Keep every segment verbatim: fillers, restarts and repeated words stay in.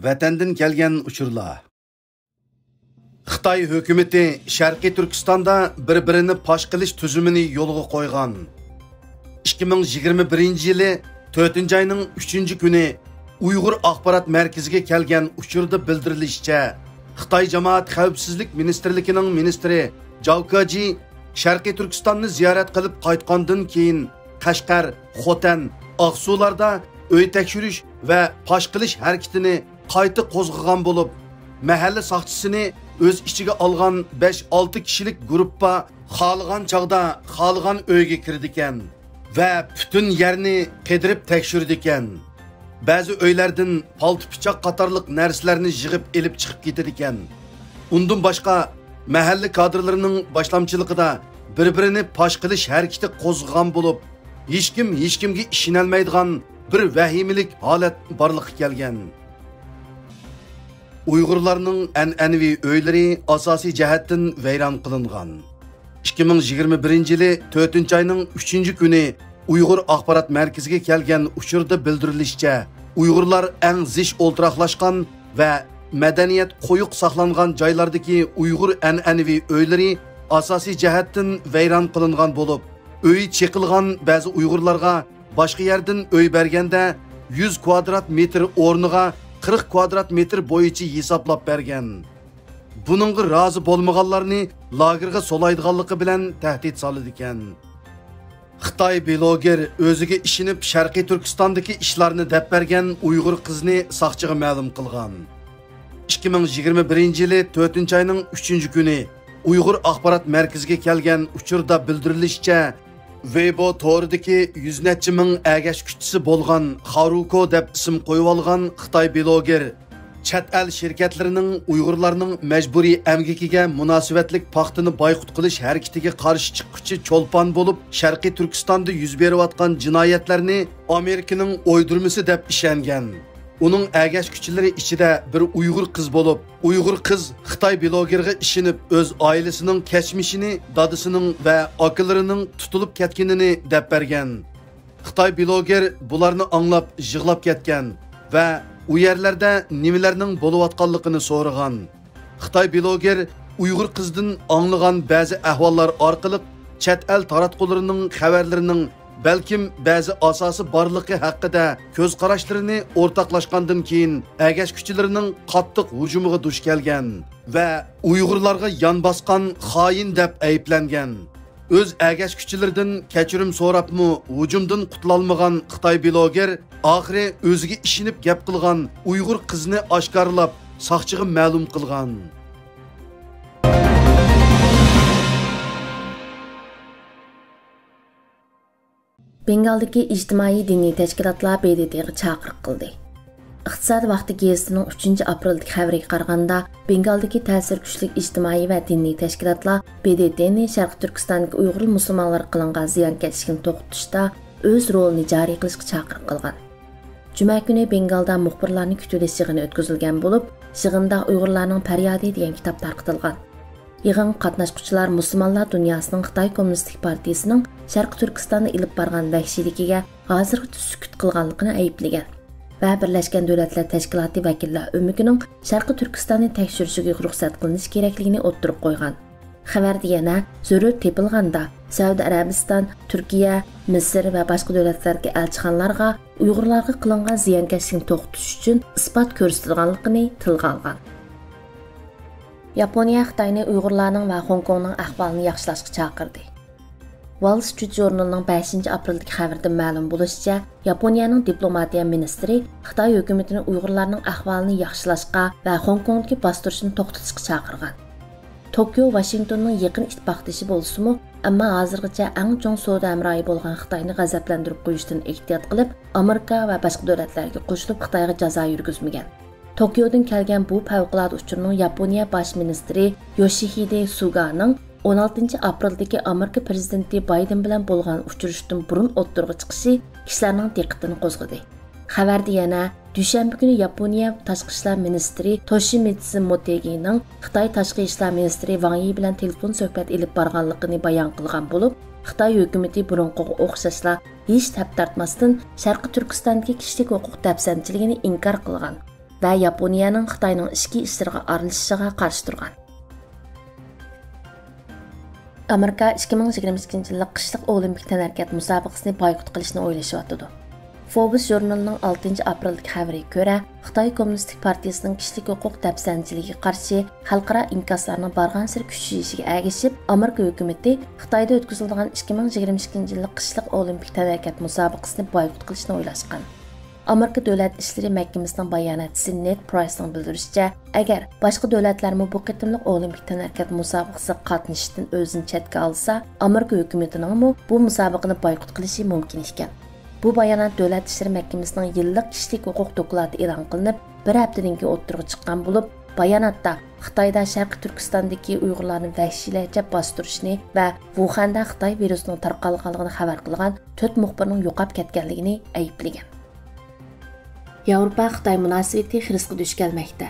ۋەتەندىن كەلگەن ئۇچۇرلار. خىتاي ھۆكۈمىتى شەرقىي تۈركىستاندا بىر-بىرىنى پاش قىلىش تۈزۈمىنى يولغا قويغان. ئىككى مىڭ يىگىرمە بىرىنچى يىلى تۆتىنچى ئاينىڭ ئۈچىنچى كۈنى ئۇيغۇر ئاخبارات مەركىزىگە كەلگەن ئۇچۇردا بىلدۈرۈلۈشىچە، خىتاي جامائەت خەۋپسىزلىك مىنىستىرلىكىنىڭ مىنىستىرى جاۋ كاجى شەرقىي تۈركىستاننى زىيارەت قىلىپ قايتقاندىن كېيىن، قەشقەر، خوتەن، ئاقسۇلاردا ئۆي تەكشۈرۈش ۋە پاش قىلىش ھەرىكىتىنى قايتا قوزغىغان بولۇپ، مەھەللە ساقچىسىنى ئۆز ئىچىگە ئالغان بەش-ئالتە كىشىلىك گۇرۇپپا خالىغان چاغدا خالىغان ئۆيگە كىرىدىكەن ۋە پۈتۈن يەرنى قىدىرىپ تەكشۈرىدىكەن. بەزى ئۆيلەردىن پالتا-پىچاق قاتارلىق نەرسىلەرنى يىغىپ ئېلىپ چىقىپ كېتىدىكەن. ئۇندىن باشقا، مەھەللە كادىرلىرىنىڭ باشلامچىلىقىدا بىر-بىرىنى پاش قىلىش ھەرىكىتى قوزغىغان بولۇپ، ھېچكىم ھېچكىمگە ئىشىنەلمەيدىغان بىر ۋەھىمىلىك ھالەت بارلىققا كەلگەن. ئۇيغۇرلارنىڭ ئەنئەنىۋى ئۆيلىرى ئاساسىي جەھەتتىن ۋەيران قىلىنغان. ئىككى مىڭ يىگىرمە بىرىنچى يىلى تۆتىنچى ئاينىڭ ئۈچىنچى كۈنى ئۇيغۇر ئاخبارات مەركىزىگە كەلگەن ئۇچۇردا بىلدۈرۈلۈشىچە، ئۇيغۇرلار ئەڭ زىچ ئولتۇراقلاشقان ۋە مەدەنىيەت قويۇق ساقلانغان جايلاردىكى ئۇيغۇر ئەنئەنىۋى ئۆيلىرى ئاساسىي جەھەتتىن ۋەيران قىلىنغان بولۇپ، ئۆيى چېقىلغان بەزى ئۇيغۇرلارغا باشقا يەردىن ئۆي بەرگەندە، يۈز كۋادرات مېتىر ئورنىغا قىرىق كۋادرات مېتىر بويىچە ھېسابلاپ بەرگەن. بۇنىڭغا رازى بولمىغانلارنى لاگېرغا سولايدىغانلىقى بىلەن تەھدىت سالىدىكەن. خىتاي بىلوگېر ئۆزىگە ئىشىنىپ شەرقىي تۈركىستاندىكى ئىشلارنى دەپ بەرگەن ئۇيغۇر قىزنى ساقچىغا مەلۇم قىلغان. ئىككى مىڭ يىگىرمە بىرىنچى يىلى تۆتىنچى ئاينىڭ ئۈچىنچى كۈنى ئۇيغۇر ئاخبارات مەركىزىگە كەلگەن ئۇچۇردا بىلدۈرۈلۈشىچە، ۋېيبو تورىدىكى يۈز نەچچە مىڭ ئەگەشكۈچىسى بولغان خارۇكو دەپ ئىسىم قويۇۋالغان خىتاي بىلوگېر چەت ئەل شىركەتلىرىنىڭ ئۇيغۇرلارنىڭ مەجبۇرىي ئەمگىكىگە مۇناسىۋەتلىك پاختىنى بايقۇت قىلىش ھەرىكىتىگە قارشى چىققۇچى چولپان بولۇپ، شەرقىي تۈركىستاندا يۈز بېرىۋاتقان جىنايەتلەرنى ئامېرىكىنىڭ ئويدۇرمىسى دەپ ئىشەنگەن. ئۇنىڭ ئەگەشكۈچىلىرى ئىچىدە بىر ئۇيغۇر قىز بولۇپ، ئۇيغۇر قىز خىتاي بىلوگېرىغا ئىشىنىپ، ئۆز ئائىلىسىنىڭ كەچمىشىنى، دادىسىنىڭ ۋە ئاكىلىرىنىڭ تۇتۇلۇپ كەتكىنىنى دەپ بەرگەن. خىتاي بىلوگېر بۇلارنى ئاڭلاپ يىغلاپ كەتكەن ۋە ئۇ يەرلەردە نېمىلەرنىڭ بولۇۋاتقانلىقىنى سورىغان. خىتاي بىلوگېر ئۇيغۇر قىزدىن ئاڭلىغان بەزى ئەھۋاللار ئارقىلىق چەت ئەل تاراتقۇلىرىنىڭ خەۋەرلىرىنىڭ، بەلكىم بەزى ئاساسى بارلىقى ھەققىدە كۆز قاراشلىرىنى ئورتاقلاشقاندىن كېيىن، ئەگەشكۈچىلىرىنىڭ قاتتىق ھۇجۇمىغا دۇچ كەلگەن ۋە ئۇيغۇرلارغا يان باسقان خائىن دەپ ئەيىبلەنگەن. ئۆز ئەگەشكۈچىلىرىدىن كەچۈرۈم سوراپمۇ ھۇجۇمدىن قۇتۇلالمىغان خىتاي بىلوگېر ئاخىرى ئۆزىگە ئىشىنىپ گەپ قىلغان ئۇيغۇر قىزنى ئاشكارىلاپ، ساقچىغا مەلۇم قىلغان. بېنگالدىكى ئىجتىمائىي دىنىي تەشكىلاتلار ب د ت غا چاقىرىق قىلدى. ئىقتىسادىي ۋاقتى گېزىتىنىڭ ئۈچىنچى ئاپرېلدىكى خەۋىرىگە قارىغاندا، بېنگالدىكى تەسىرى كۈچلۈك ئىجتىمائىي ۋە دىنىي تەشكىلاتلار ب د ت نى شەرقىي تۈركىستاندىكى ئۇيغۇر مۇسۇلمانلىرىغا قىلىنغان زىيانكەشلىكنى توختىتىشتا ئۆز رولىنى جارى قىلىشقا چاقىرىق قىلغان. جۈمە كۈنى بېنگالدا مۇخبىرلارنى كۈتۈۋېلىش يىغىنى ئۆتكۈزۈلگەن بولۇپ، يىغىندا ئۇيغۇرلارنىڭ پەريادى دېگەن كىتاب تارقىتىلغان. يىغىنغا قاتناشقۇچىلار مۇسۇلمانلار دۇنياسىنىڭ خىتاي كوممۇنىستىك پارتىيىسىنىڭ شەرقىي تۈركىستاندا ئېلىپ بارغان ۋەھشىيلىكىگە ھازىرغىچە سۈكۈت قىلغانلىقىنى ئەيىبلىگەن ۋە بىرلەشكەن دۆلەتلەر تەشكىلاتى ۋەكىللەر ئۆمىكىنىڭ شەرقىي تۈركىستاننى تەكشۈرۈشىگە رۇخسەت قىلىنىشى كېرەكلىكىنى ئوتتۇرىغا قويغان. خەۋەردە يەنە زۆرۈر تېپىلغاندا، سەئۇدى ئەرەبىستان، تۈركىيە، مىسىر ۋە باشقا دۆلەتلەردىكى ئەلچىخانىلارغا ئۇيغۇرلارغا قىلىنغان زىيانكەشلىكنى توختىتىش ئۈچۈن ئىسپات كۆرسىتىدىغانلىقىنى تىلغا ئالغان. ياپونىيە خىتاينى ئۇيغۇرلارنىڭ ۋە خوڭكوڭنىڭ ئەھۋالىنى ياخشىلاشقا چاقىردى. ۋال سترىت ژۇرنىلىنىڭ بەشىنچى ئاپرېلدىكى خەۋىرىدىن مەلۇم بولۇشىچە، ياپونىيەنىڭ دىپلوماتىيە مىنىستىرى خىتاي ھۆكۈمىتىنى ئۇيغۇرلارنىڭ ئەھۋالىنى ياخشىلاشقا ۋە خوڭكوڭدىكى باستۇرۇشنى توختىتىشقا چاقىرغان. توكيو ۋاشىنگتوننىڭ يېقىن ئىتتىپاقدىشى بولسىمۇ، ئەمما ھازىرغىچە ئەڭ چوڭ سودا ھەمراھى بولغان خىتاينى غەزەپلەندۈرۈپ قويۇشتىن ئېھتىيات قىلىپ، ئامېرىكا ۋە باشقا دۆلەتلەرگە قوشۇلۇپ خىتايغا جازا يۈرگۈزمىگەن. توكيودىن كەلگەن بۇ پەۋقۇلئاددە ئۇچۇرنىڭ ياپونىيە باش مىنىستىرى يوشىھىدې سۇگانىڭ ئون ئالتىنچى ئاپرېلدىكى ئامېرىكا پىرېزىدېنتى بايدېن بىلەن بولغان ئۇچرىشىشتىن بۇرۇن ئوتتۇرىغا چىقىشى كىشىلەرنىڭ دىققىتىنى قوزغىدى. خەۋەردە يەنە، دۈشەنبە كۈنى ياپونىيە تاشقى ئىشلار مىنىستىرى توشىمىتسۇ موتېگىنىڭ خىتاي تاشقى ئىشلار مىنىستىرى ۋاڭ يى بىلەن تېلېفون سۆھبەت ئېلىپ بارغانلىقىنى بايان قىلغان بولۇپ، خىتاي ھۆكۈمىتى بۇرۇنقىغا ئوخشاشلا ھېچ تەپ تارتماستىن شەرقىي تۈركىستاندىكى كىشىلىك ھوقۇق دەپسەندىچىلىكىنى ئىنكار قىلغان ۋە ياپونىيەنىڭ خىتاينىڭ ئىچكى ئىشلىرىغا ئارىلىشىشىغا قارشى تۇرغان. ئامېرىكا ئىككى مىڭ يىگىرمە ئىككىنچى يىللىق قىشلىق ئولىمپىك تەنھەرىكەت مۇسابىقىسىنى بايقۇت قىلىشنى ئويلىشىۋاتىدۇ. فوربس ژۇرنىلىنىڭ ئالتىنچى ئاپرېلدىكى خەۋىرىگە كۆرە، خىتاي كوممۇنىستىك پارتىيىسىنىڭ كىشىلىك ھوقۇق دەپسەندىچىلىكىگە قارشى خەلقئارا ئىنكاسلارنىڭ بارغانسېرى كۈچىيىشىگە ئەگىشىپ، ئامېرىكا ھۆكۈمىتى خىتايدا ئۆتكۈزۈلىدىغان ئىككى مىڭ يىگىرمە ئىككىنچى يىللىق قىشلىق ئولىمپىك تەنھەرىكەت مۇسابىقىسىنى بايقۇت قىلىشنى ئويلاشقان. ئامېرىكا دۆلەت ئىشلىرى مەھكىمىسىنىڭ باياناتچىسى نېد پرايسنىڭ بىلدۈرۈشىچە، ئەگەر باشقا دۆلەتلەرمۇ بۇ قېتىملىق ئولىمپىك تەنھەرىكەت مۇسابىقىسىغا قاتنىشىشتىن ئۆزىنى چەتكە ئالسا، ئامېرىكا ھۆكۈمىتىنىڭمۇ بۇ مۇسابىقىنى بايقۇت قىلىشى مۇمكىن ئىكەن. بۇ بايانات دۆلەت ئىشلىرى مەھكىمىسىنىڭ يىللىق كىشىلىك ھوقۇق دوكلاتى ئېلان قىلىنىپ، بىر ھەپتىدىن كېيىن ئوتتۇرىغا چىققان بولۇپ، باياناتتا خىتايدا شەرقىي تۈركىستاندىكى ئۇيغۇرلارنى ۋەھشىيلەرچە باستۇرۇشنى ۋە ۋۇخەندە خىتاي ۋىرۇسىنىڭ تارقالغانلىقىنى خەۋەر قىلغان تۆت مۇخبىرنىڭ يوقاپ كەتكەنلىكىنى ئەيىبلىگەن. ياۋروپا خىتاي مۇناسىۋىتى خىرىسقا دۇچ كەلمەكتە.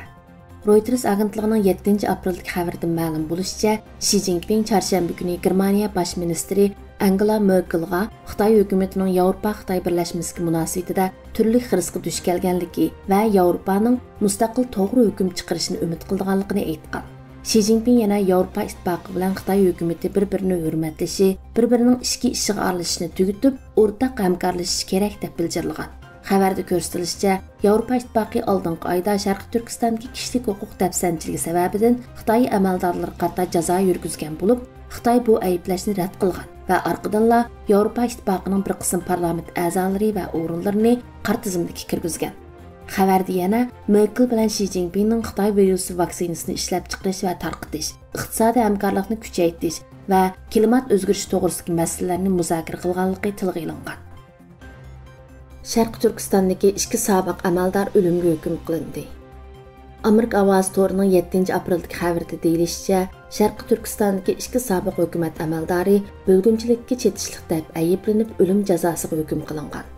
رويتېرس ئاگېنتلىقىنىڭ يەتتىنچى ئاپرېلدىكى خەۋىرىدىن مەلۇم بولۇشىچە، شى جىنپىڭ چارشەنبە كۈنى گېرمانىيە باش مىنىستىرى ئانگېلا مېركېلغا خىتاي ھۆكۈمىتىنىڭ ياۋروپا خىتاي بىرلەشمىسىگە مۇناسىۋىتىدە تۈرلۈك خىرىسقا دۇچ كەلگەنلىكى ۋە ياۋروپانىڭ مۇستەقىل توغرا ھۆكۈم چىقىرىشىنى ئۈمىد قىلىدىغانلىقىنى ئېيتقان. شى جىنپىڭ يەنە ياۋروپا ئىتتىپاقى بىلەن خىتاي ھۆكۈمىتى بىر-بىرىنى ھۆرمەتلىشى، بىر-بىرىنىڭ ئىچكى ئىشىغا ئارىلىشىشنى تۈگىتىپ، ئورتاق ھەمكارلىشىشى كېرەك، دەپ بىلجىرلىغان. خەۋەردە كۆرسىتىلىشىچە، ياۋروپا ئىتتىپاقى ئالدىنقى ئايدا شەرقىي تۈركىستاندىكى كىشىلىك ھوقۇق دەپسەندىچىلىكى سەۋەبىدىن خىتاي ئەمەلدارلىرىغا قارىتا جازا يۈرگۈزگەن بولۇپ، خىتاي بۇ ئەيىبلەشنى رەت قىلغان ۋە ئارقىدىنلا ياۋروپا ئىتتىپاقىنىڭ بىر قىسىم پارلامېنت ئەزالىرى ۋە ئورۇنلىرىنى قارا تىزىملىككە كىرگۈزگەن. خەۋەردە يەنە مېركېل بىلەن شى جىنپىڭنىڭ خىتاي ۋىرۇسى ۋاكسىنىسىنى ئىشلەپچىقىرىش ۋە تارقىتىش، ئىقتىسادىي ھەمكارلىقنى كۈچەيتىش ۋە كىلىمات ئۆزگىرىشى توغرىسىدىكى مەسىلىلەرنى مۇزاكىرە قىلغانلىقى تىلغا ئېلىنغان. شەرقىي تۈركىستاندىكى ئىككى سابىق ئەمەلدار ئۆلۈمگە ھۆكۈم قىلىندى. ئامېرىكا ئاۋازى تورىنىڭ يەتتىنچى ئاپرېلدىكى خەۋىرىدە دېيىلىشىچە، شەرقىي تۈركىستاندىكى ئىككى سابىق ھۆكۈمەت ئەمەلدارى بۆلگۈنچىلىككە چېتىشلىق دەپ ئەيىبلىنىپ، ئۆلۈم جازاسىغا ھۆكۈم قىلىنغان.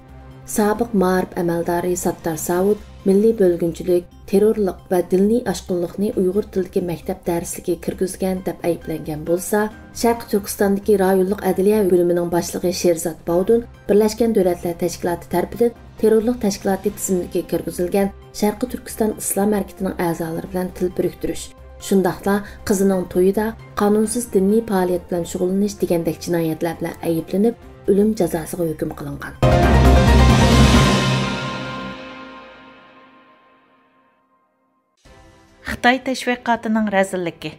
سابىق مائارىپ ئەمەلدارى ساتتار ساۋۇت مىللىي بۆلگۈنچىلىك، تېررورلۇق ۋە دىنىي ئاشقۇنلۇقنى ئۇيغۇر تىلىدىكى مەكتەپ دەرسلىكىگە كىرگۈزگەن دەپ ئەيىبلەنگەن بولسا، شەرقىي تۈركىستاندىكى رايونلۇق ئەدلىيە بۆلۈمىنىڭ باشلىقى شېرزات باۋدۇن بىرلەشكەن دۆلەتلەر تەشكىلاتى تەرىپىدىن تېررورلۇق تەشكىلاتى تىزىملىكىگە كىرگۈزۈلگەن شەرقىي تۈركىستان ئىسلام ھەرىكىتىنىڭ ئەزالىرى بىلەن تىل پۈرۈكتۈرۈش، شۇنداقلا قىزىنىڭ تويىدا قانۇنسىز دىنىي پائالىيەت بىلەن شۇغۇللىنىش دېگەندەك جىنايەتلەر بىلەن ئەيىبلىنىپ، ئۆلۈم جازاسىغا ھۆكۈم قىلىنغان. خىتاي تەشۋىقاتىنىڭ رەزىللىكى.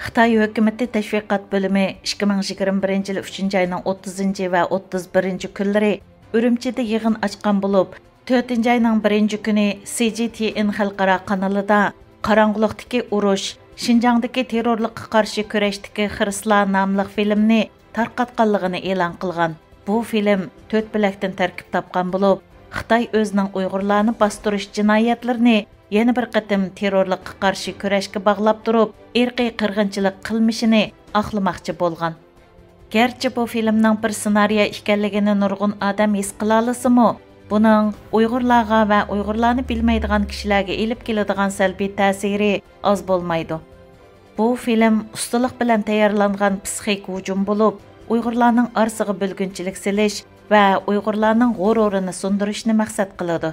خىتاي ھۆكۈمىتى تەشۋىقات بۆلۈمى ئىككى مىڭ يىگىرمە بىرىنچى يىل ئۈچىنچى ئاينىڭ ئوتتۇزىنچى ۋە ئوتتۇز بىرىنچى كۈنلىرى ئۈرۈمچىدە يىغىن ئاچقان بولۇپ، تۆتىنچى ئاينىڭ بىرىنچى كۈنى سى جى تي ئېن خەلقئارا قانىلىدا قاراڭغۇلۇقتىكى ئۇرۇش، شىنجاڭدىكى تېررورلۇققا قارشى كۈرەشتىكى خىرىسلار ناملىق فىلىمنى تارقاتقانلىقىنى ئېلان قىلغان. بۇ فىلىم تۆت بۆلەكتىن تەركىب تاپقان بولۇپ، خىتاي ئۆزىنىڭ ئۇيغۇرلارنى باستۇرۇش جىنايەتلىرىنى يەنە بىر قېتىم تېررورلۇققا قارشى كۈرەشكە باغلاپ تۇرۇپ، ئىرقىي قىرغىنچىلىق قىلمىشىنى ئاقلىماقچى بولغان. گەرچە بۇ فىلىمنىڭ بىر سېنارىيە ئىكەنلىكىنى نۇرغۇن ئادەم ھېس قىلالىسىمۇ، بۇنىڭ ئۇيغۇرلارغا ۋە ئۇيغۇرلارنى بىلمەيدىغان كىشىلەرگە ئېلىپ كېلىدىغان سەلبىي تەسىرى ئاز بولمايدۇ. بۇ فىلىم ئۇستىلىق بىلەن تەييارلانغان پسىخىك ھۇجۇم بولۇپ، ئۇيغۇرلارنىڭ ئارىسىغا بۆلگۈنچىلىك سېلىش ۋە ئۇيغۇرلارنىڭ غۇرۇرىنى سۇندۇرۇشنى مەقسەت قىلىدۇ.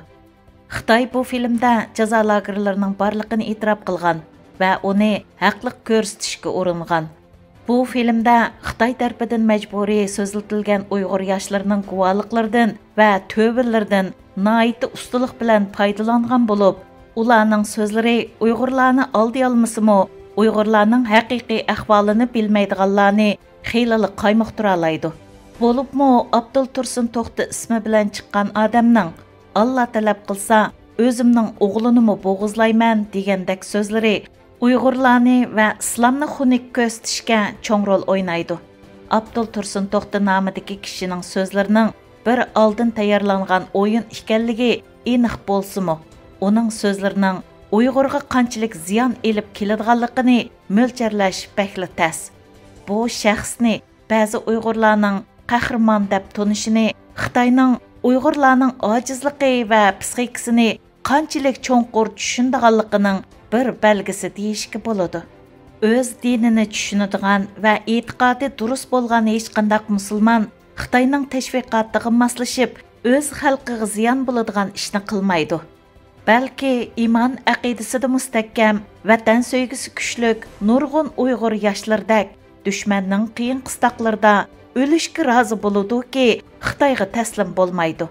خىتاي بۇ فىلىمدە جازا لاگېرلىرىنىڭ بارلىقىنى ئېتىراپ قىلغان ۋە ئۇنى ھەقلىق كۆرسىتىشكە ئۇرۇنغان. بۇ فىلىمدە خىتاي تەرىپىدىن مەجبۇرىي سۆزلىتىلگەن ئۇيغۇر ياشلىرىنىڭ گۇۋاھلىقلىرىدىن ۋە تۆۋىلىرىدىن ناھايىتى ئۇستىلىق بىلەن پايدىلانغان بولۇپ، ئۇلارنىڭ سۆزلىرى ئۇيغۇرلارنى ئالدىيالمىسىمۇ، ئۇيغۇرلارنىڭ ھەقىقىي ئەھۋالىنى بىلمەيدىغانلارنى خېلىلا قايمۇقتۇرالايدۇ. بولۇپمۇ ئابدۇل تۇرسۇن توختى ئىسمى بىلەن چىققان ئادەمنىڭ «ئاللا تەلەپ قىلسا، ئۆزۈمنىڭ ئوغلىنىمۇ بوغۇزلايمەن» دېگەندەك سۆزلىرى ئۇيغۇرلارنى ۋە ئىسلامنى خۇنۈك كۆرسىتىشكە چوڭ رول ئوينايدۇ. ئابدۇل تۇرسۇن توختى نامىدىكى كىشىنىڭ سۆزلىرىنىڭ بىر ئالدىن تەييارلانغان ئويۇن ئىكەنلىكى ئېنىق بولسىمۇ، ئۇنىڭ سۆزلىرىنىڭ ئۇيغۇرغا قانچىلىك زىيان ئېلىپ كېلىدىغانلىقىنى مۆلچەرلەش بەكلا تەس. بۇ شەخسنى بەزى ئۇيغۇرلارنىڭ قەھرىمان دەپ تونۇشىنى، خىتاينىڭ ئۇيغۇرلارنىڭ ئاجىزلىقى ۋە پسىخىكىسىنى قانچىلىك چوڭقۇر چۈشىنىدىغانلىقىنىڭ بىر بەلگىسى دېيىشكە بولىدۇ. ئۆز دىنىنى چۈشىنىدىغان ۋە ئېتىقادى دۇرۇس بولغان ھېچقانداق مۇسۇلمان خىتاينىڭ تەشۋىقاتىغا ماسلىشىپ، ئۆز خەلقىگە زىيان بولىدىغان ئىشنى قىلمايدۇ. بەلكى ئىمان ئەقىدىسىدە مۇستەھكەم، ۋەتەن سۆيگۈسى كۈچلۈك نۇرغۇن ئۇيغۇر ياشلىرىدەك دۈشمەننىڭ قىيىن قىستاقلىرىدا ئۆلۈشكە رازى بولىدۇكى، خىتايغا تەسلىم بولمايدۇ.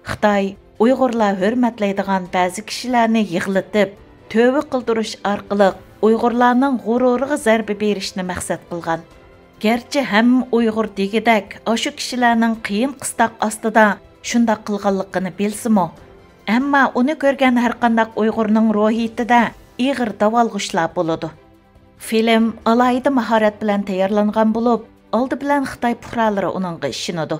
خىتاي ئۇيغۇرلار ھۆرمەتلەيدىغان بەزى كىشىلەرنى يىغلىتىپ، تۆۋە قىلدۇرۇش ئارقىلىق ئۇيغۇرلارنىڭ غۇرۇرىغا زەربە بېرىشنى مەقسەت قىلغان. گەرچە ھەممە ئۇيغۇر دېگۈدەك ئاشۇ كىشىلەرنىڭ قىيىن قىستاق ئاستىدا شۇنداق قىلغانلىقىنى بىلسىمۇ، ئەمما ئۇنى كۆرگەن ھەرقانداق ئۇيغۇرنىڭ روھىيىتىدە ئېغىر داۋالغۇشلار بولىدۇ. فىلىم ئالاھىدە ماھارەت بىلەن تەييارلانغان بولۇپ، ئالدى بىلەن خىتاي پۇقرالىرى ئۇنىڭغا ئىشىنىدۇ.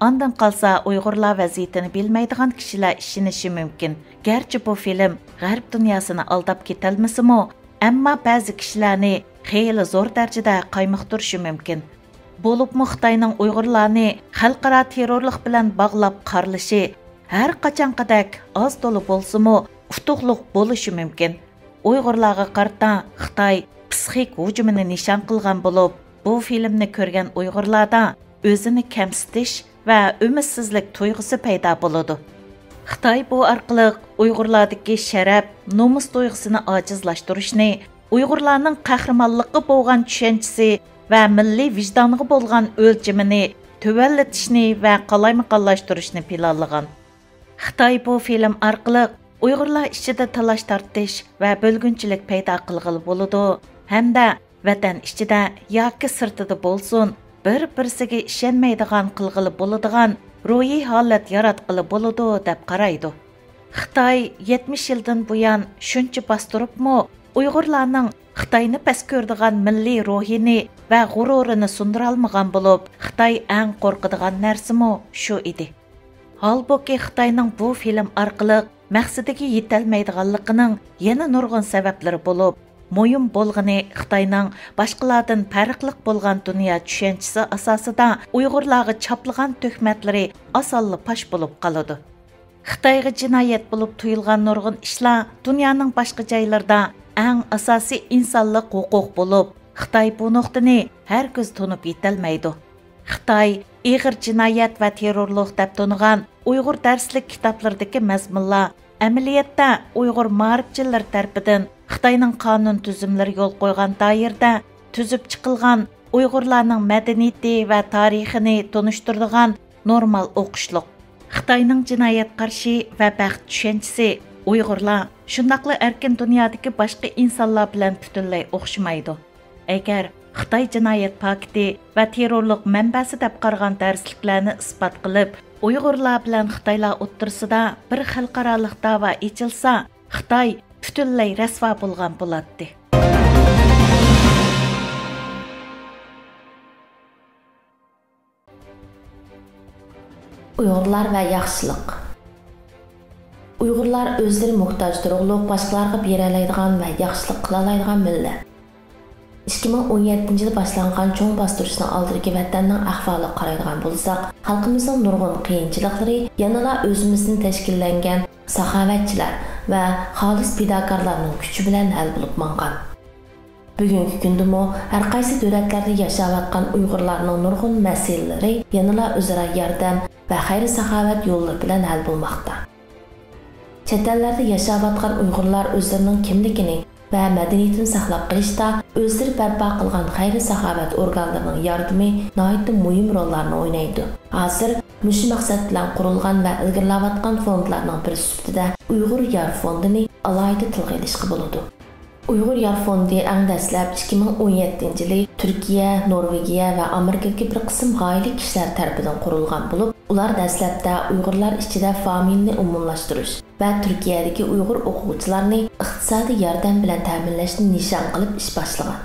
ئاندىن قالسا ئۇيغۇرلار ۋەزىيىتىنى بىلمەيدىغان كىشىلەر ئىشىنىشى مۇمكىن. گەرچە بۇ فىلىم غەرب دۇنياسىنى ئالداپ كېتەلمىسىمۇ، ئەمما بەزى كىشىلەرنى خېلى زور دەرىجىدە قايمۇقتۇرۇشى مۇمكىن. بولۇپمۇ خىتاينىڭ ئۇيغۇرلارنى خەلقئارا تېررورلۇق بىلەن باغلاپ قارىلىشى ھەر قاچانقىدەك ئاز تولا بولسىمۇ ئۇتۇقلۇق بولۇشى مۇمكىن. ئۇيغۇرلارغا قارىتا خىتاي پسىخىك ھۇجۇمىنى نىشان قىلغان بولۇپ، بۇ فىلىمنى كۆرگەن ئۇيغۇرلاردا ئۆزىنى كەمسىتىش ۋە ئۈمىدسىزلىك تۇيغۇسى پەيدا بولىدۇ. خىتاي بۇ ئارقىلىق ئۇيغۇرلاردىكى شەرەپ، نومۇس تۇيغۇسىنى ئاجىزلاشتۇرۇشنى، ئۇيغۇرلارنىڭ قەھرىمانلىققا بولغان چۈشەنچىسى ۋە مىللىي ۋىجدانغا بولغان ئۆلچىمىنى تۆۋەنلىتىشنى ۋە قالايمىقانلاشتۇرۇشنى پىلانلىغان. خىتاي بۇ فىلىم ئارقىلىق ئۇيغۇرلار ئىچىدە تالاش-تارتىش ۋە بۆلگۈنچىلىك پەيدا قىلغىلى بولىدۇ ھەمدە ۋەتەن ئىچىدە ياكى سىرتىدا بولسۇن، بىر-بىرسىگە ئىشەنمەيدىغان قىلغىلى بولىدىغان روھىي ھالەت ياراتقىلى بولىدۇ، دەپ قارايدۇ. خىتاي يەتمىش يىلدىن بۇيان شۇنچە باستۇرۇپمۇ، ئۇيغۇرلارنىڭ خىتاينى پەس كۆرىدىغان مىللىي روھىنى ۋە غۇرۇرىنى سۇندۇرالمىغان بولۇپ، خىتاي ئەڭ قورقىدىغان نەرسىمۇ شۇ ئىدى. ھالبۇكى، خىتاينىڭ بۇ فىلىم ئارقىلىق مەقسىتىگە يېتەلمەيدىغانلىقىنىڭ يەنە نۇرغۇن سەۋەبلىرى بولۇپ، مۇھىم بولغىنى خىتاينىڭ باشقىلاردىن پەرقلىق بولغان دۇنيا چۈشەنچىسى ئاساسىدا ئۇيغۇرلارغا چاپلىغان تۆھمەتلىرى ئاسانلا پاش بولۇپ قالىدۇ. خىتايغا جىنايەت بولۇپ تۇيۇلغان نۇرغۇن ئىشلار دۇنيانىڭ باشقا جايلىرىدا ئەڭ ئاساسىي ئىنسانلىق ھوقۇق بولۇپ، خىتاي بۇ نۇقتىنى ھەرگىز تونۇپ يېتەلمەيدۇ. خىتاي ئېغىر جىنايەت ۋە تېررورلۇق دەپ تونۇغان ئۇيغۇر دەرسلىك كىتابلىرىدىكى مەزمۇنلار ئەمەلىيەتتە ئۇيغۇر مائارىپچىلىرى تەرىپىدىن خىتاينىڭ قانۇن تۈزۈملىرى يول قويغان دائىرىدە تۈزۈپ چىقىلغان، ئۇيغۇرلارنىڭ مەدەنىيىتى ۋە تارىخىنى تونۇشتۇرىدىغان نورمال ئوقۇشلۇق. خىتاينىڭ جىنايەت قارىشى ۋە بەخت چۈشەنچىسى ئۇيغۇرلار، شۇنداقلا ئەركىن دۇنيادىكى باشقا ئىنسانلار بىلەن پۈتۈنلەي ئوخشىمايدۇ. ئەگەر خىتاي جىنايەت پاكىتى ۋە تېررورلۇق مەنبەسى دەپ قارىغان دەرسلىكلەرنى ئىسپات قىلىپ، ئۇيغۇرلار بىلەن خىتايلار ئوتتۇرىسىدا بىر خەلقئارالىق داۋا ئېچىلسا، خىتاي پۈتۈنلەي رەسۋا بولغان بولاتتى. ئۇيغۇرلار ۋە ياخشىلىق. ئۇيغۇرلار ئۆزلىرى موھتاج تۇرۇقلۇق باشقىلارغا بېرەلەيدىغان ۋە ياخشىلىق قىلالايدىغان مىللەت. ئىككى مىڭ ئون يەتتىنچى يىلى باشلانغان چوڭ باستۇرۇشنىڭ ئالدىدىكى ۋەتەننىڭ ئەھۋالىغا قارايدىغان بولساق، خەلقىمىزنىڭ نۇرغۇن قىيىنچىلىقلىرى يەنىلا ئۆزىمىزدىن تەشكىللەنگەن ساخاۋەتچىلەر ۋە خالىس پىداكارلارنىڭ كۈچى بىلەن ھەل بولۇپ ماڭغان. بۈگۈنكى كۈندىمۇ ھەرقايسى دۆلەتلەردە ياشاۋاتقان ئۇيغۇرلارنىڭ نۇرغۇن مەسىلىلىرى يەنىلا ئۆزئارا ياردەم ۋە خەير-ساخاۋەت يوللىرى بىلەن ھەل بولماقتا. چەت ئەللەردە ياشاۋاتقان ئۇيغۇرلار ئۆزلىرىنىڭ كىملىكىنى ۋە مەدەنىيىتىنى ساقلاپ قېلىشتا ئۆزلىرى بەرپا قىلغان خەير-ساخاۋەت ئورگانلىرىنىڭ ياردىمى ناھايىتى مۇھىم روللارنى ئوينايدۇ. ھازىر مۇشۇ مەقسەت بىلەن قۇرۇلغان ۋە ئىلگىرىلەۋاتقان فوندلارنىڭ بىرى سۈپىتىدە ئۇيغۇر يار فوندىنى ئالاھىدە تىلغا ئېلىشقا بولىدۇ. ئۇيغۇر يار فوندى ئەڭ دەسلەپ ئىككى مىڭ ئون يەتتىنچى يىلى تۈركىيە، نورۋېگىيە ۋە ئامېرىكىدىكى بىر قىسىم غايىلىك كىشىلەر تەرىپىدىن قۇرۇلغان بولۇپ، ئۇلار دەسلەپتە ئۇيغۇرلار ئىچىدە فامىلىنى ئومۇملاشتۇرۇش ۋە تۈركىيەدىكى ئۇيغۇر ئوقۇغۇچىلارنى ئىقتىسادىي ياردەم بىلەن تەمىنلەشنى نىشان قىلىپ ئىش باشلىغان.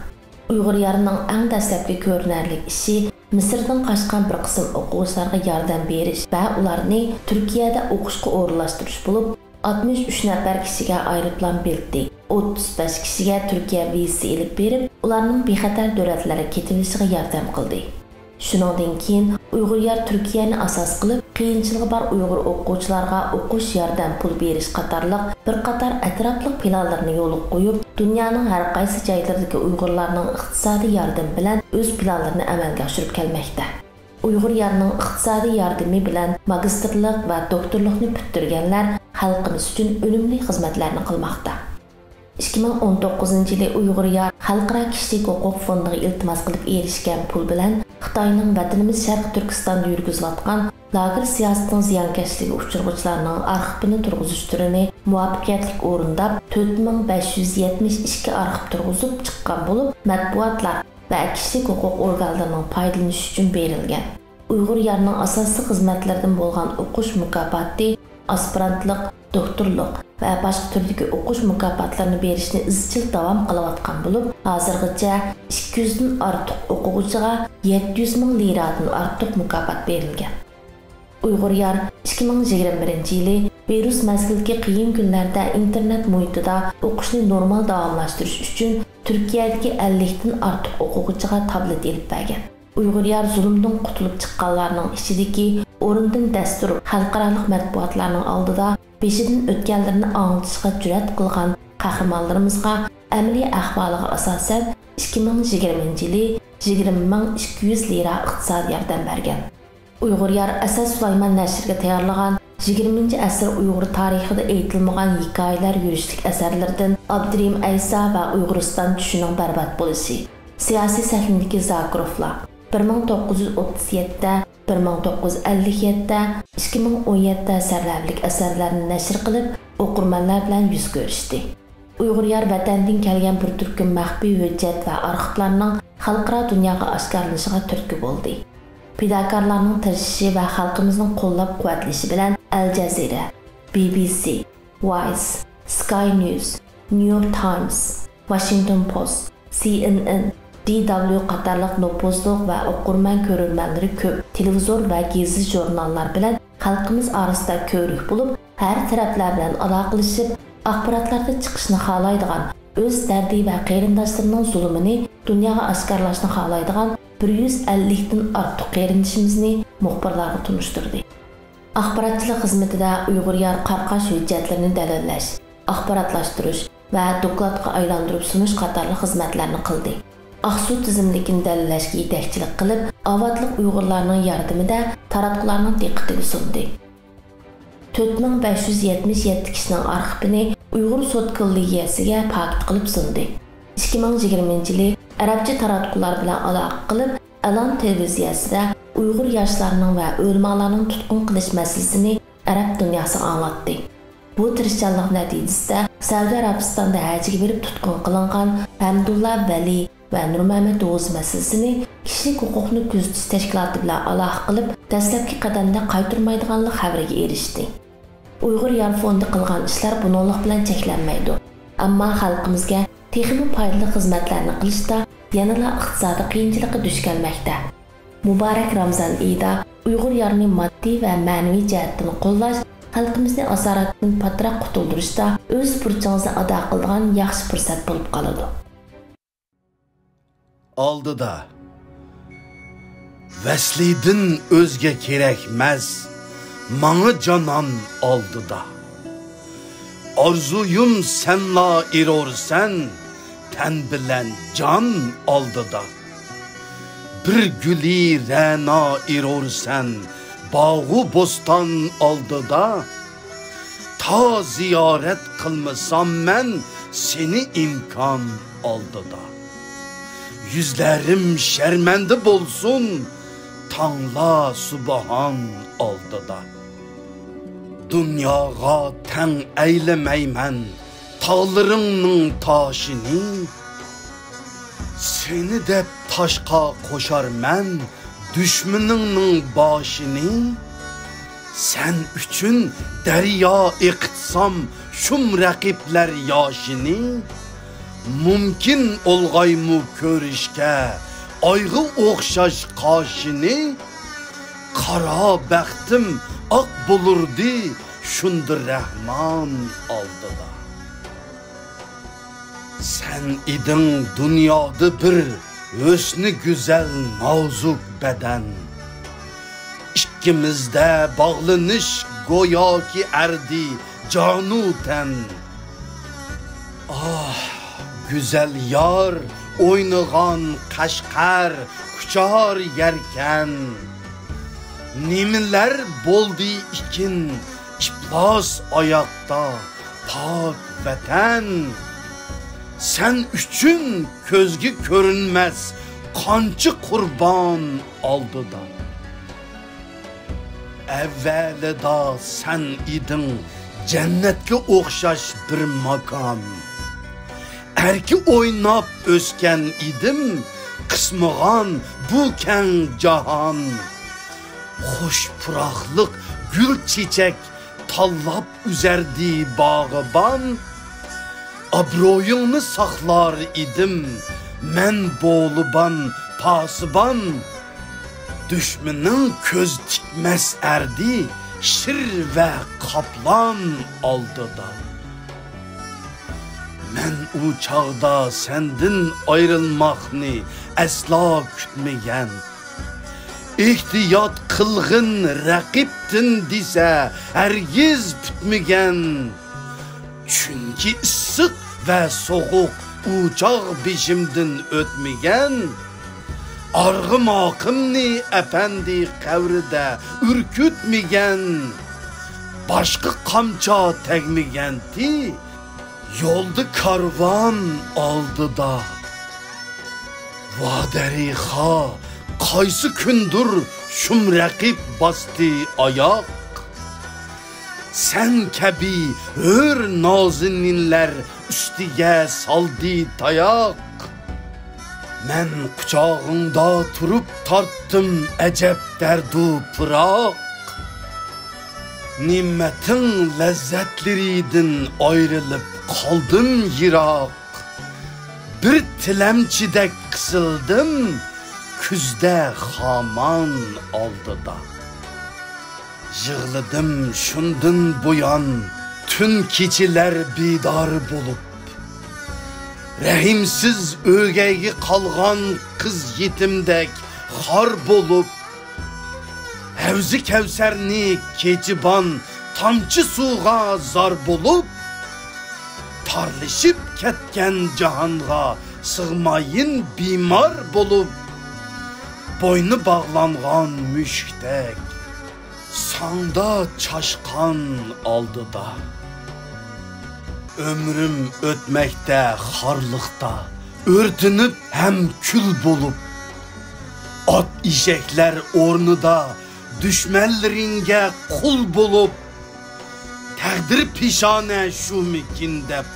ئۇيغۇر يارنىڭ ئەڭ دەسلەپكى كۆرۈنەرلىك ئىشى مىسىردىن قاچقان بىر قىسىم ئوقۇغۇچىلارغا ياردەم بېرىش ۋە ئۇلارنى تۈركىيەدە ئوقۇشقا ئورۇنلاشتۇرۇش بولۇپ، ئاتمىش ئۈچ نەپەر كىشىگە ئايروپىلان بېلىتى، ئوتتۇز بەش كىشىگە تۈركىيە ۋىزىسى ئېلىپ بېرىپ، ئۇلارنىڭ بىخەتەر دۆلەتلەرگە كېتىۋېلىشىغا ياردەم قىلدى. شۇنىڭدىن كېيىن ئۇيغۇر يار تۈركىيەنى ئاساس قىلىپ، قىيىنچىلىقى بار ئۇيغۇر ئوقۇغۇچىلارغا ئوقۇش ياردەم پۇل بېرىش قاتارلىق بىر قاتار ئەتراپلىق پىلانلىرىنى يولغا قويۇپ، دۇنيانىڭ ھەر قايسى جايلىرىدىكى ئۇيغۇرلارنىڭ ئىقتىسادىي ياردىمى بىلەن ئۆز پىلانلىرىنى ئەمەلگە ئاشۇرۇپ كەلمەكتە. ئۇيغۇر يارنىڭ ئىقتىسادىي ياردىمى بىلەن ماگىستىرلىق ۋە دوكتورلۇقنى پۈتتۈرگەنلەر خەلقىمىز ئۈچۈن ئۈنۈملۈك خىزمەتلەرنى قىلماقتا. ئىككى مىڭ ئون توققۇزىنچى يىلى ئۇيغۇر يار خەلقئارا كىشىلىك ھوقۇق فوندىغا ئىلتىماس قىلىپ ئېرىشكەن پۇل بىلەن خىتاينىڭ ۋەتىنىمىز شەرقىي تۈركىستاندا يۈرگۈزۈۋاتقان لاگېر سىياسىتىنىڭ زىيانكەشلىكىگە ئۇچرىغۇچىلارنىڭ ئارخىپىنى تۇرغۇزۇش تۈرىنى مۇۋەپپەقىيەتلىك ئورۇنداپ، تۆت مىڭ بەش يۈز يەتمىش ئىككى ئارخىپ تۇرغۇزۇپ چىققان بولۇپ، مەتبۇئاتلار ۋە كىشىلىك ھوقۇق ئورگانلىرىنىڭ پايدىلىنىشى ئۈچۈن بېرىلگەن. ئۇيغۇر يارنىڭ ئاساسلىق خىزمەتلىرىدىن بولغان ئوقۇش مۇكاپاتى، ئاسپىرانتلىق، دوكتورلۇق ۋە باشقا تۈردىكى ئوقۇش مۇكاپاتلىرىنى بېرىشنى ئىزچىل داۋام قىلىۋاتقان بولۇپ، ھازىرغىچە ئىككى يۈزدىن ئارتۇق ئوقۇغۇچىغا يەتتە يۈز مىڭ لىرادىن ئارتۇق مۇكاپات بېرىلگەن. ئۇيغۇر يار ئىككى مىڭ يىگىرمە بىرىنچى يىلى ۋىرۇس مەزگىلىدىكى قىيىن كۈنلەردە ئىنتېرنېت مۇھىتىدا ئوقۇشنى نورمال داۋاملاشتۇرۇش ئۈچۈن تۈركىيەدىكى ئەللىكتىن ئارتۇق ئوقۇغۇچىغا تابلېت ئېلىپ بەرگەن. ئۇيغۇر يار زۇلۇمدىن قۇتۇلۇپ چىققانلارنىڭ ئىچىدىكى ئورۇندىن دەس تۇرۇپ، خەلقئارالىق مەتبۇئاتلارنىڭ ئالدىدا بېشىدىن ئۆتكەنلىرىنى ئاڭلىتىشقا جۈرئەت قىلغان قەھرىمانلىرىمىزغا ئەمەلىي ئەھۋالىغا ئاساسەن، ئىككى مىڭ يىگىرمىنچى يىلى يىگىرمە مىڭ ئىككى يۈز لىرا ئىقتىسادىي ياردەم بەرگەن. ئۇيغۇر يار ئەسەت سۇلايمان نەشرىگە تەييارلىغان يىگىرمىنچى ئەسىر ئۇيغۇر تارىخىدا ئېيتىلمىغان ھېكايىلەر يۈرۈشلۈك ئەسەرلىرىدىن ئابدۇرېھىم ئەيسا ۋە ئۇيغۇرىستان چۈشىنىڭ بەربات بولۇشى، سىياسىي سەھنىدىكى زاكىروفلار، بىر مىڭ توققۇز يۈز ئوتتۇز يەتتە، بىر مىڭ توققۇز يۈز ئەللىك يەتتە، ئىككى مىڭ ئون يەتتە سەرلەۋھىلىك ئەسەرلەرنى نەشر قىلىپ، ئوقۇرمەنلەر بىلەن يۈز كۆرۈشتى. ئۇيغۇر يار ۋەتەندىن كەلگەن بىر تۈركۈم مەخپىي ھۆججەت ۋە ئارخىپلارنىڭ خەلقئارا دۇنياغا ئاشكارىلىنىشىغا تۈرتكە بولدى. پىداكارلارنىڭ تىرىشىشى ۋە خەلقىمىزنىڭ قوللاپ-قۇۋۋەتلىشى بىلەن ئەل جەزىرە، بى بى سى، ۋايس، سكاي نيۇز، نيۇ يورك تايمس، ۋاشىنگتون پوست، سى ئېن ئېن، دى دابلىيۇ قاتارلىق نوپۇزلۇق ۋە ئوقۇرمەن كۆرۈرمەنلىرى كۆپ تېلېۋىزور ۋە گېزىت-ژۇرناللار بىلەن خەلقىمىز ئارىسىدا كۆۋرۈك بولۇپ، ھەر تەرەپلەر بىلەن ئالاقىلىشىپ، ئاخباراتلاردا چىقىشنى خالايدىغان، ئۆز دەردى ۋە قېرىنداشلىرىنىڭ زۇلۇمىنى دۇنياغا ئاشكارىلاشنى خالايدىغان بىر يۈز ئەللىكتىن ئارتۇق قېرىندىشىمىزنى مۇخبىرلارغا تونۇشتۇردى. ئاخباراتچىلىق خىزمىتىدە ئۇيغۇر يار قارقاش ھۆججەتلىرىنى دەلىللەش، ئاخباراتلاشتۇرۇش ۋە دوكلاتقا ئايلاندۇرۇپ سۇنۇش قاتارلىق خىزمەتلەرنى قىلدى. ئاقسۇ تىزىملىكىنى دەلىللەشكە يېتەكچىلىك قىلىپ، ئاۋاتلىق ئۇيغۇرلارنىڭ ياردىمىدە تاراتقۇلارنىڭ دىققىتىگە سۇندى. تۆت مىڭ بەش يۈز يەتمىش يەتتە كىشىنىڭ ئارخىپىنى ئۇيغۇر سوت كوللېگىيەسىگە پاكىت قىلىپ سۇندى. ئىككى مىڭ يىگىرمىنچى يىلى ئەرەبچە تاراتقۇلار بىلەن ئالاقە قىلىپ، ئەلان تېلېۋىزىيەسىدە ئۇيغۇر ياشلارنىڭ ۋە ئۆلىمالارنىڭ تۇتقۇن قىلىش مەسىلىسىنى ئەرەب دۇنياسىغا ئاڭلاتتى. بۇ تىرىشچانلىق نەتىجىسىدە سەئۇدى ئەرەبىستاندا ھەجگە بېرىپ تۇتقۇن قىلىنغان ھەمدۇللا ۋەلى ۋە نۇرمەمەت ھوزا مەسىلىسىنى كىشىلىك ھوقۇقنى كۆزىتىش تەشكىلاتى بىلەن ئالاقە قىلىپ، دەسلەپكى قەدەمدە قايتۇرمايدىغانلىق خەۋىرىگە ئېرىشتى. ئۇيغۇر يار فوندى قىلغان ئىشلار بۇنىڭلىق بىلەن چەكلەنمەيدۇ. ئەمما خەلقىمىزگە تېخىمۇ پايدىلىق خىزمەتلەرنى قىلىشتا يەنىلا ئىقتىسادىي قىيىنچىلىققا دۇچ كەلمەكتە. مۇبارەك رامىزان ئېيىدا ئۇيغۇر يارنى ماددىي ۋە مەنىۋى جەھەتتىن قوللاش خەلقىمىزنى ئاسارەتتىن پاتراق قۇتۇلدۇرۇشتا ئۆز بۇرچىڭىزنى ئادا قىلىدىغان ياخشى پۇرسەت بولۇپ قالىدۇ. ئالدىدا. ۋەسلىدىن ئۆزگە كېرەكمەس، ماڭا جانان ئالدىدا. ئارزۇيۇم سەنلا ئېرورسەن، تەن بىلەن جان ئالدىدا. بىر گۈلى رەنا ئېرورسەن، باغۇ بوستان ئالدىدا. تا زىيارەت قىلمىسام مەن سېنى ئىمكان ئالدىدا. يۈزلىرىم شەرمەندە بولسۇن، تاڭلا سۇبھان ئالدىدا. دۇنياغا تەڭ ئەيلىمەيمەن تاغلىرىڭنىڭ تاشىنى. سېنى دەپ تاشقا قوشارمەن دۈشمىنىڭنىڭ باشىنى. سەن ئۈچۈن دەريا ئېقىتسام شۇم رەقىبلەر ياشىنى. مۇمكىن ئولغايمۇ كۆرۈشكە ئايغا ئوخشاش قاشىنى؟ قارا بەختىم ئاق بولۇردى شۇندا رەھمان ئالدىدا. سەن ئىدىڭ دۇنيادا بىر ھۆسنى گۈزەل نازۇك بەدەن. ئىككىمىزدە باغلىنىش گوياكى ئەردى جانۇ تەن. ئاھ، گۈزەل يار ئوينىغان قەشقەر، قۇچار يەركەن. نېمىلەر بولدى ئىكىن، ئىپلاس ئاياقتا پاك ۋەتەن، سەن ئۈچۈن كۆزگە كۆرۈنمەس قانچە قۇربان ئالدىدا. ئەۋۋەلىدا سەن ئىدىڭ جەننەتكە ئوخشاش بىر ماكان. ئەركە ئويناپ ئۆسكەن ئىدىم، قىسمىغان بۇ كەڭ جاھان. خۇش پۇراقلىق گۈل چېچەك تاللاپ ئۈزەردى باغىبان. ئابرۇيۇڭنى ساقلار ئىدىم مەن بولىبان پاسىبان. دۈشمىنىڭ كۆز تىكمەس ئەردى شىر ۋە قاپلان ئالدىدا. مەن ئۇ چاغدا سەندىن ئايرىلماقنى ئەسلا كۈتمىگەن. ئېھتىيات قىلغىن رەقىبتىن دېسە ھەرگىز پۈتمىگەن. چۈنكى ئىسسىق ۋە سوغۇق ئۇ چاغ بېشىمدىن ئۆتمىگەن. ئارغىماقىمنى ئەپەندى قەۋرىدە ئۈركۈتمىگەن. باشقا قامچا تەگمىگەنتى يولدا كارۋان ئالدىدا. ۋادەرىخا، قايسى كۈندۇر شۇم رەقىب باستى ئاياق. سەن كەبى ھۆر نازىنىنلەر ئۈستىگە سالدى تاياق. مەن قۇچاغىڭدا تۇرۇپ تارتتىم ئەجەب دەردۇ پىراق. نېمەتىڭ لەززەتلىرىدىن ئايرىلىپ قالدىم يىراق. بىر تىلەمچىدەك قىسىلدىم كۈزدە خامان ئالدىدا. يىغلىدىم شۇندىن بۇيان تۈن كېچىلەر بىدار بولۇپ. رەھىمسىز ئۆگەيگە قالغان قىز يېتىمدەك خار بولۇپ. ھەۋزى كەۋسەرنى كېچىبان تامچە سۇغا زار بولۇپ. تارلىشىپ كەتكەن جاھانغا سىغمايىن بىمار بولۇپ. بوينى باغلانغان مۈشۈكتەك ساڭدا چاشقان ئالدىدا. ئۆمرۈم ئۆتمەكتە خارلىقتا، ئۆرتىنىپ ھەم كۈل بولۇپ. ئات ئېشەكلەر ئورنىدا دۈشمەنلىرىڭگە قۇل بولۇپ. تەقدىر پېشانە شۇمىكىن دەپ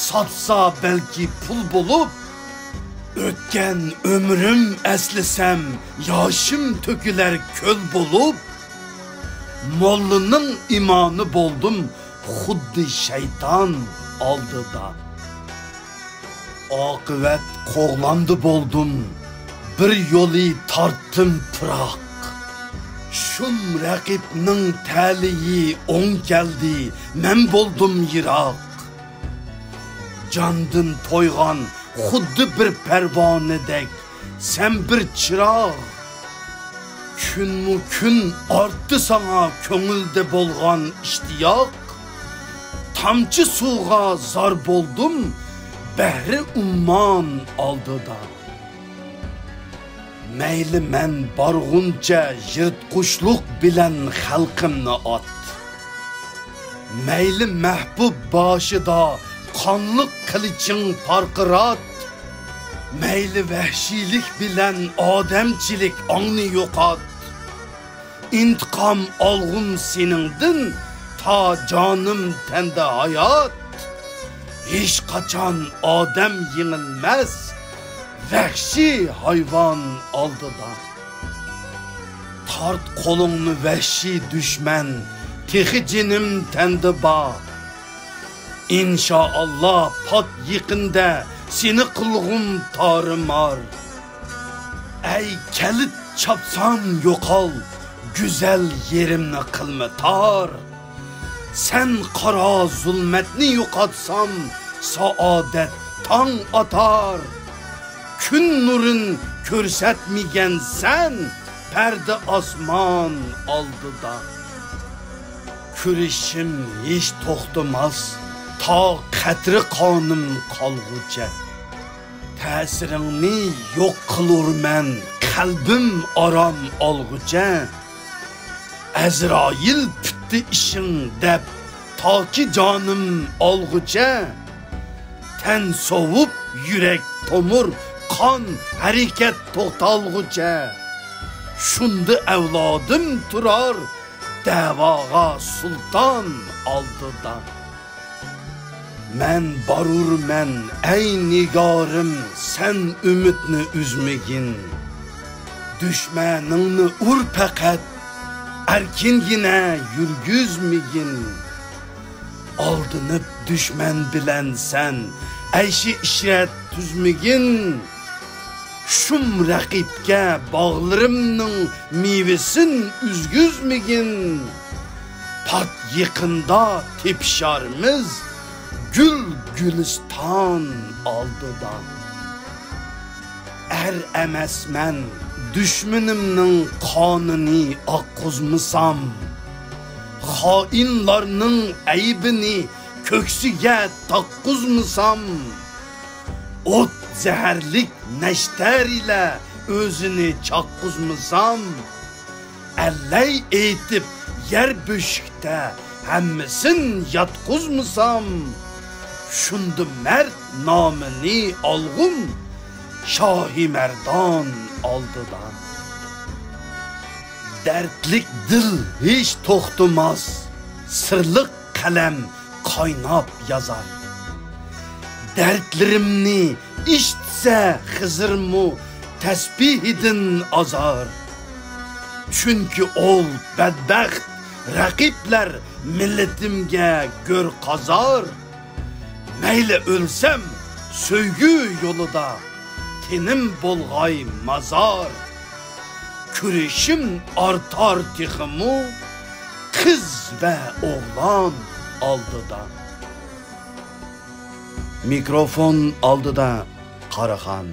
ساتسا بەلكى پۇل بولۇپ. ئۆتكەن ئۆمرۈم ئەسلىسەم ياشىم تۆكۈلەر كۆل بولۇپ. موللىنىڭ ئىمامى بولدۇم خۇددى شەيتان ئالدىدا. ئاقىۋەت قوغلاندى بولدۇم بىر يولى تارتتىم پىراق. شۇم رەقىبنىڭ تەلىيى ئوڭ كەلدى مەن بولدۇم يىراق. جاندىن تويغان خۇددى بىر پەرۋانىدەك سەن بىر چىراغ. كۈنمۇ كۈن ئارتتى ساڭا كۆڭۈلدە بولغان ئىشتىياق. تامچە سۇغا زار بولدۇم بەھرى ئۇممان ئالدىدا. مەيلى مەن بارغۇنچە يىرتقۇچلۇق بىلەن خەلقىمنى ئات. مەيلى مەھبۇب باشىدا قانلىق قىلىچىڭ پارقىرات. مەيلى ۋەھشىيلىك بىلەن ئادەمچىلىك ئاڭنى يوقات. ئىنتىقام ئالغۇم سېنىڭدىن تا جانىم تەندە ھايات. ھېچقاچان ئادەم يېڭىلمەس ۋەھشىي ھايۋان ئالدىدا. تارت قولۇڭنى ۋەھشىي دۈشمەن، تېخى جېنىم تەندە بار. ئىنشائاللا پات يېقىندا سېنى قىلغۇم تارىمار. ئەي كەلت چاپسان يوقال، گۈزەل يېرىمنى قىلما تار. سەن قارا زۇلمەتنى يوقاتسام، سائادەت تاڭ ئاتار. كۈن نۇرىن كۆرسەتمىگەنسەن، پەردە ئاسمان ئالدىدا. كۈرىشىم ھېچ توختىماس، تا قەترە قانىم قالغۇچە. تەسىرىڭنى يوق قىلۇرمەن، قەلبىم ئارام ئالغۇچە. ئەزرائىل پۈت پۈتتى ئىشىڭ دەپ، تاكى جانىم ئالغۇچە، تەن سوۋۇپ، يۈرەك، تومۇر، قان، ھەرىكەت توختالغۇچە، شۇندا ئەۋلادىم تۇرار دەۋاغا سۇلتان ئالدىدا. مەن بارۇرمەن، ئەي نىگارىم، سەن ئۈمىدنى ئۈزمىگىن. دۈشمەنىڭنى ئۇر پەقەت، ئەركىنگىنە يۈرگۈزمىگىن. ئالدىنىپ دۈشمەن بىلەن سەن ئەيشى ئىشرەت تۈزمىگىن. شۇم رەقىبكە باغلىرىمنىڭ مېۋىسىن ئۈزگۈزمىگىن. پات يېقىندا تېپىشارمىز گۈل گۈلىستان ئالدىدا. ئەر ئەمەسمەن، دۈشمىنىمنىڭ قانىنى ئاققۇزمىسام، خائىنلارنىڭ ئەيىبىنى كۆكسىگە تاققۇزمىسام، ئوت زەھەرلىك نەشتەرىلە ئۆزىنى چاققۇزمىسام، ئەللەي ئېيتىپ يەر بۆشۈكتە ھەممىسىن ياتقۇزمىسام، شۇندا مەرد نامىنى ئالغۇم شاھى مەردان ئالدىدا. دەردلىك دىل ھېچ توختىماس، سىرلىق قەلەم قايناپ يازار. دەردلىرىمنى ئىشتىسە خىزىرمۇ تەسبىھىدىن ئازار. چۈنكى ئول بەدبەخت رەقىبلەر مىللىتىمگە گۆر قازار. مەيلى ئۆلسەم سۆيگۈ يولىدا، تېنىم بولغاي مازار. كۈرىشىم ئارتار تېخىمۇ قىز ۋە ئوغلان ئالدىدا. مىكروفون ئالدىدا قاراخان.